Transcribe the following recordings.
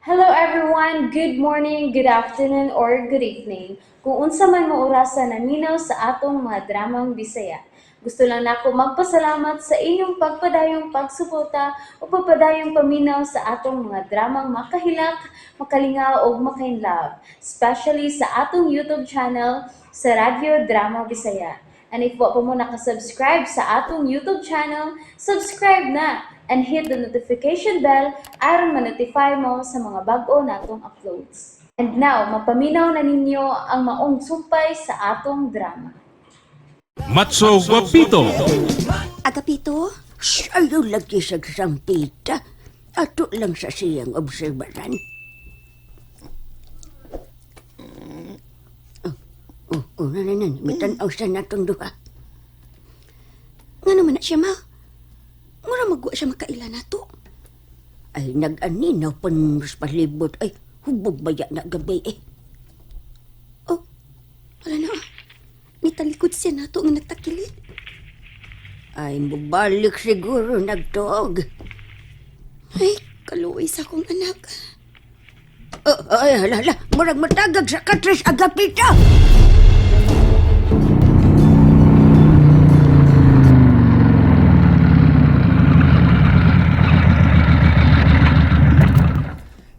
Hello everyone! Good morning, good afternoon, or good evening. Kung unsa man mo orasa naminaw sa atong mga dramang Bisaya. Gusto lang nako magpasalamat sa inyong pagpadayong pagsuporta o pagpadayong paminaw sa atong mga dramang makahilak, makalingaw ug makainlove, especially sa atong YouTube channel sa Radyo Drama Bisaya. And if wa pa mo nakasubscribe sa atong YouTube channel, subscribe na and hit the notification bell aron ma-notify mo sa mga bag-o natong uploads. And now, mapaminaw na ninyo ang maong sumpay sa atong drama. Matso Guapito. Agapito? Shh, ayaw lagi sa sampita. Ato lang sa siyang obserbaran. Oh, oh, oh, na, na, na. Mitanaw sa natong duha. Nga naman na siya, ma. Mura magwa siya makaila nato. Ay, nag-aninaw pa mas palibot. Ay, hubog baya na gabi eh. Oh, wala na. Ah. Nitalikod siya nato nga nagtakilid. Ay, mubalik siguro nagtuog. Ay, kaluoy sa akong anak. Oh, ay, hala, hala. Murag matagag sa katres Agapito.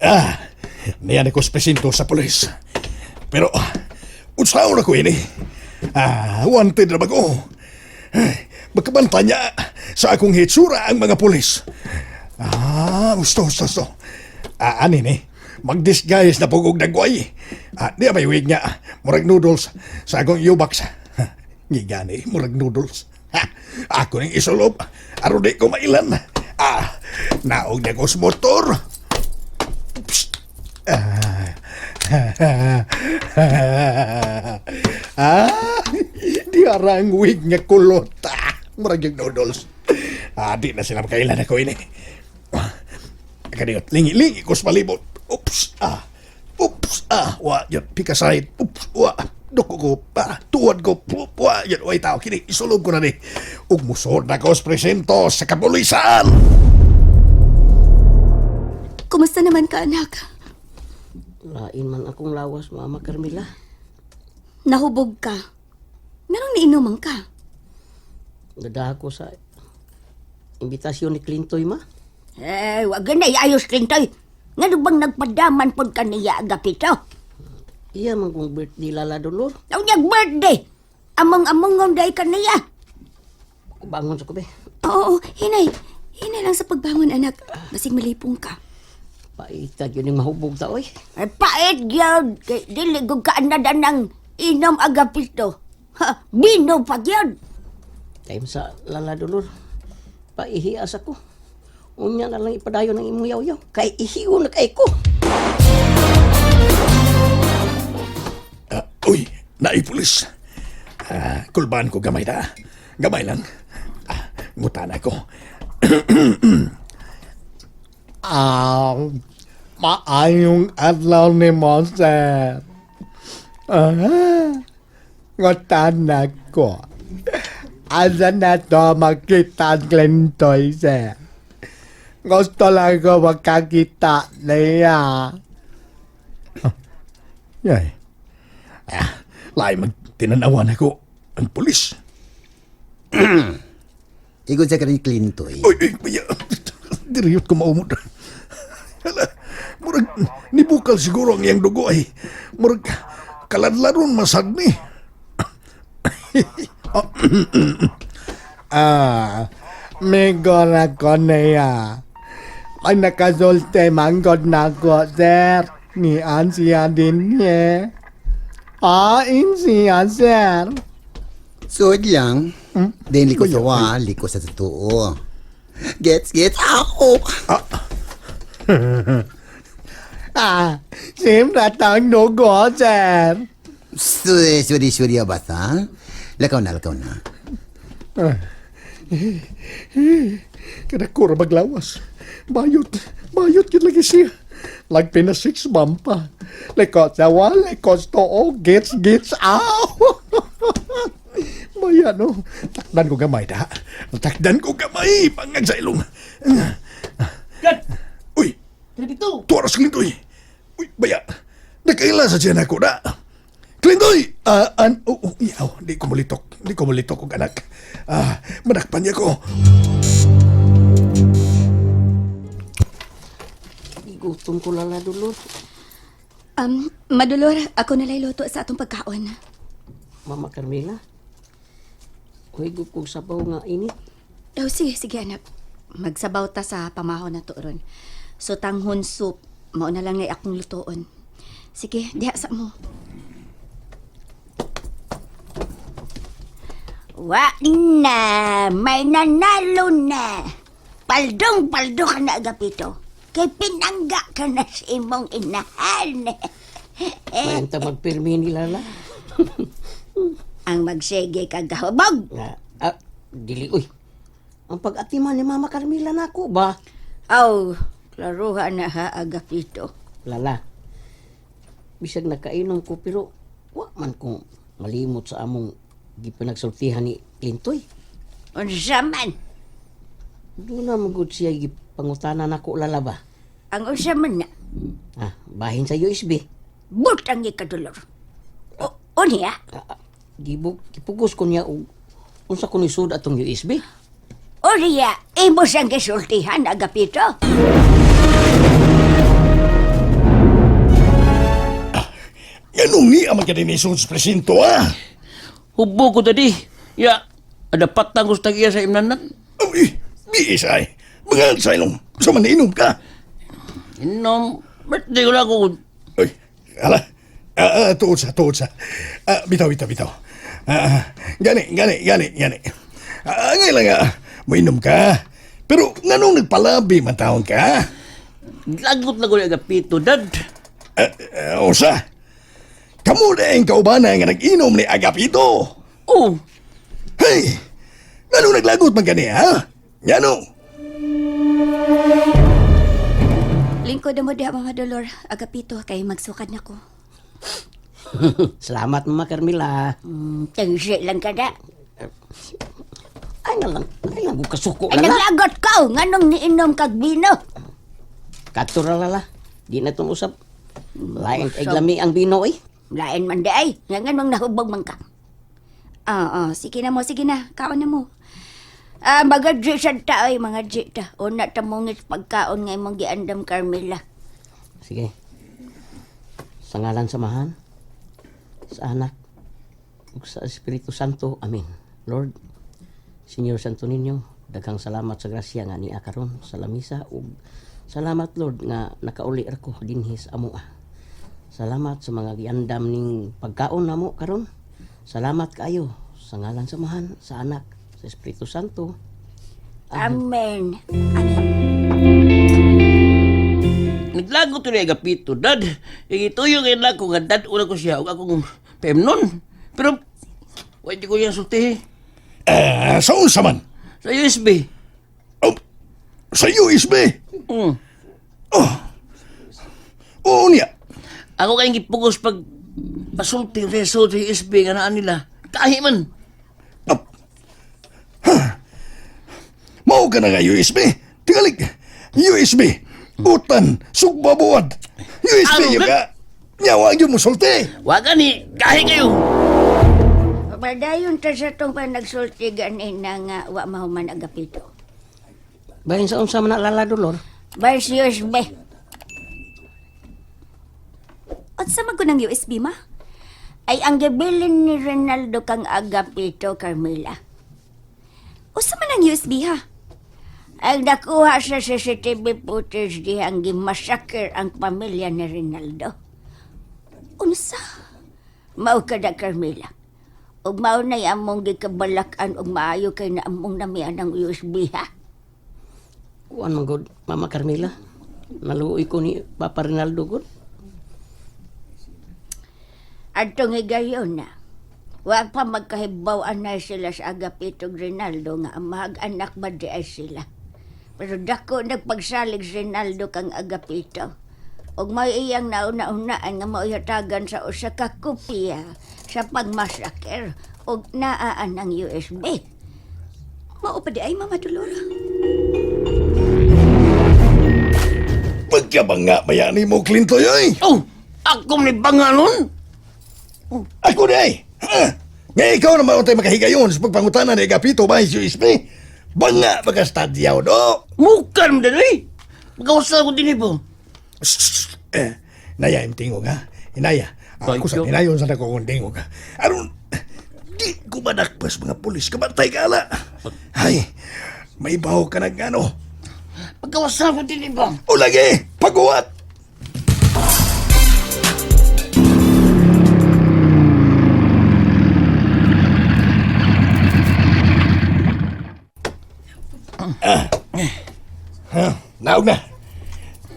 Ah, niyan ako presinto sa pulis. Pero, unsaon ako ini? Ah, wanted na bago. Ay, magkabanta niya sa akong hitsura ang mga pulis. Ah, gusto, gusto, gusto. Ah, ani ni, mag-disguise na pugog nagway. Ah, di may wig niya. Murag noodles sa akong U-box. Ngigani, murag noodles. Ha, ako ning isulob. Aron di ko mailan. Ah, naog na ko sa motor. Ah, di arang wig nga kulot. Ah, murag yung noodles. Ah, di na sila makailan ako ini. Kadiyot, lingi-lingi ko sa palibot. Oops, ah. Oops, ah. Wa, yun, pikasahit. Oops, wa. Duko ko, ah, tuwad ko, wa, yun, way tao, kini, isulog ko na ni. Ug musod na ko sa presinto sa kapulisan. Kumusta naman ka, anak? Lain man akong lawas, Mama Carmela. Nahubog ka. Nganong niinuman ka? Gadaha ko sa imbitasyon ni Clintoy, ma. Eh, wag na ayos Clintoy. Ngano bang nagpadaman pod ka niya, Agapito? Iya man kong birthday Lala Dolor. Unyag birthday. Among-among day ka niya. Bangon sa kubi. Oo, hinay. Hinay lang sa pagbangon, anak. Basig malipong ka. Paitag yun yung mahubog ta, oy. Ay, pait gyud. Kay dili gud ka ng inom Agapito. Ha, bino pa gyud. Time sa Lala Dolor. Paihias ako. Unya na lang ipadayon ng imong yaw-yaw. Kay ihiyo na kay ko. Ah, uy, naipulis. Ah, kulbaan ko gamay na. Gamay lang. Ah, ngutan ako. Ah, maayong adlaw ni mo, sir. Ah, ngutan na ko. Asa na to makita ang Clintoy, sir? Gusto lang ko makakita niya. Yay. Ah, lain magtinanawan ako ang pulis. Igod sa kanin Clintoy. Uy, uy, uy, diriyot ko maumod. Hala, murag nibukal siguro ang iyang dugo ay. Murag kaladlaron masad ni. Ah, migor ako niya. Ay nakasulti manggod na ko, sir. Nian siya din niya. Ah, in siya, sir. Suod lang. Then liko sa wa, liko sa totoo. Gets, gets, ako! Ah, siyempre tang dugo, sir. Sorry, sorry, sorry, abasa. Lakaw na, lakaw na. Kanakura maglawas. Bayot, bayot yun lagi siya. Lagpi na six bumpa. Likot sa wa, likot sa too, gets, gets, aw! Maya no, takdan ko gamay da. Takdan ko gamay, pangag sa ilong. Gad! Uy, Pilipito. Tuwa si Clintoy. Uy, baya. Nakaila sa siya nako na. Clintoy! Ah, an, oh, oh, iyaw, di ko mulitok. Di ko mulitok og anak. Ah, manakpan niya ko. Igutom ko Lala Dolor. Madulor, ako nalay luto sa atong pagkaon. Mama Carmela. Kuhigop kong sabaw nga init. Oh, sige, sige anak. Magsabaw ta sa pamaho na to ron. So, tanghon soup, mao na lang ngay akong lutoon. Sige, diha sa mo. Wa na, may nanalo na. Paldong paldo ka na, Agapito. Kay pinangga ka na sa imong inahan. May ta magpirmi ni Lala. Ang magsige ka gahubog. Nga, ah, dili uy. Ang pag-atiman ni Mama Carmela nako ba? Aw, klaruha na ha, Agapito. Lala. Bisag nakainom ko pero wa man ko malimot sa among gipanagsultihan ni Clintoy. Unsa man? Doon na magud siya gipangutana nako Lala ba? Ang unsa man na? Ah, bahin sa USB. Butang ikadulor. O, unya? Ah, ah, gibug gipugos ko niya og unsa ko ni sud atong USB. Unya, imo siyang gisultihan, Agapito. Ganong niya man ka din sa presinto, ah. Hubo ko dadi. Ya, ada patang ko sa tagiya sa imnanan. Uy, biis ay. Mga sa ilong, sa maninom ka. Inom, birthday ko na ako. Uy, ala. Ah, ah, tuod sa, tuod sa. Ah, bitaw, bitaw, bitaw. Ah, ah, gani, gani, gani, gani. Ah, ngay lang, ah, mainom ka. Pero nganong nagpalabi man taon ka? Lagot na ko ni Agapito, dad. Ah, ah, usa. Kamu na ang kaubana nga nag-inom ni Agapito. Oh, Hey! Nganong naglagot man kani, ha? Nganong? Lingkod na mo diha, Mama Dolor. Agapito, kay magsukad na ko. Salamat Mama Carmela. Tengsi lang ka na. Ay na lang, ay lang ko kasuko Ay, Lala. naglagot ka, oh. Nganong niinom kag bino. Kato ra Lala. Di na tong usap. Lain kay lami ang bino eh. Lain man di ay, nga nganong nahubog man ka. Ah, ah, sige na mo, sige na. Kaon na mo. Ah, mga G sad ta ay, mga G ta. Una ta mongit pagkaon nga imong giandam Carmela. Sige. Sa ngalan sa Amahan, sa Anak, ug sa Espiritu Santo. Amen. Lord, Señor Santo Niño, daghang salamat sa grasya nga niya karon sa lamisa ug salamat Lord nga nakauli ra ko dinhi sa amoa. Salamat sa mga giandam ning pagkaon namo karon. Salamat kaayo sa ngalan sa Amahan, sa Anak, sa Espiritu Santo. Amen. Naglagot ko ni Agapito, dad. Igituyo kay na ko nga dad una ko siya ug akong pemnon. Pero wa di ko yan sultihi. Ah, sa unsa man? Sa USB. Oh, sa USB. Mm. Oh. Oo niya. Ako kayong gipugos pag pasulti sa sud sa USB nga naan nila. Kahi man. Up. Ha. Mao ka na nga USB. Tingalik. USB. Utan. Sugbabuad. USB Ano yung ka? ka. Nyawa yun mo sulti. Wa gani, kahi kayo. Padayon ta sa tong panagsulti ganina nga wa mahuman Agapito. Bahin sa unsa man na Lala Dolor. Bars USB. Unsa man ko ng USB, ma? Ay ang gibilin ni Ronaldo kang Agapito, Carmela. Unsa man ang USB, ha? Ang nakuha sa CCTV footage dihang gimasakir ang pamilya ni Rinaldo. Unsa? Mao ka na, Carmela. Ug mao na'y among gikabalak-an ug maayo kay na among namian ang USB ha. Kuan man gud, Mama Carmela. Naluoy ko ni Papa Rinaldo gud. Adtong higayon na. Wa pa magkahibaw anay sila sa Agapito ug Rinaldo nga ang mahag-anak ba di ay sila. Pero dako nagpagsalig si Rinaldo kang Agapito. Ug may iyang nauna-unaan nga mauyatagan sa usa ka kopya sa pagmasaker ug naa ang USB. Mao pa di ay, Mama Dolor. Pag Pagkabanga bayani mo, Clintoy, oy. Oh, ako ni banga nun. Ako di ay. Ha? Nga ikaw naman untay makahigayon sa pagpangutana ni Agapito ba si USB? Banga magkastadyaw, do. Mukan mo dad, eh. Magkawasa ko din eh po. Eh, naya im tingog ha. Inaya. Ako sa Thank you. hinayon sa nako kong tingog ha. Aron di ko madakpas mga pulis kabantay ka ala. Ay, may baho ka nag ano. Pagkawasa ko din eh ba. O lagi, paguwat. Ah. Ha, naog na.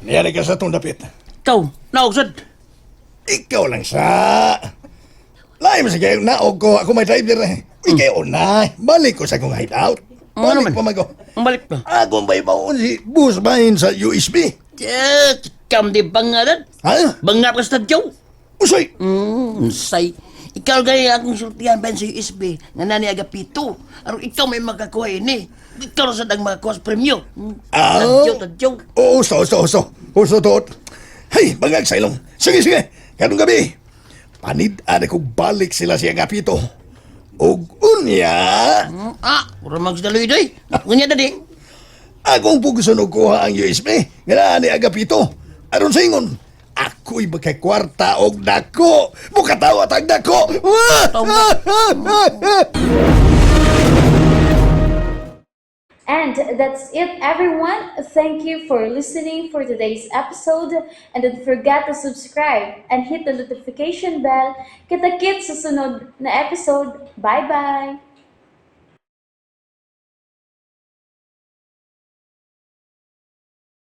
Niyari ka sa itong dapit. Ikaw, naog sad. Ikaw lang sa. Lain mo sige, naog ko. Ako may driver eh. Ikaw na. Balik ko sa akong hideout. Ano Balik man? pa man ko. Ang balik pa. Ako may baon si bus bahin sa USB. Eh, kam di banga dad. Ha? Banga pa sa tadyaw. Usoy! Say. Ikaw gaya akong sultihan ba sa USB nga nani Agapito. Aron ikaw may makakuha ini. Ikaw ra sad ang makakuha sa premyo. Ah. Tadyaw, tadyaw. Oo, uso, uso, uso. Uso, tuot. Hey, bangag sa ilong. Sige, sige. Karong gabi. Panid ana kong balik sila siya Agapito. Og unya, Ah, ura magdaloy doy. Unya dadi. akong pugson og kuha ang USB nga naa ni Agapito. Aron sa ingon, ako'y makakwarta og dako. Mukatawa tag dako. And that's it, everyone. Thank you for listening for today's episode. And don't forget to subscribe and hit the notification bell. Kita-kits sa sunod na episode. Bye-bye!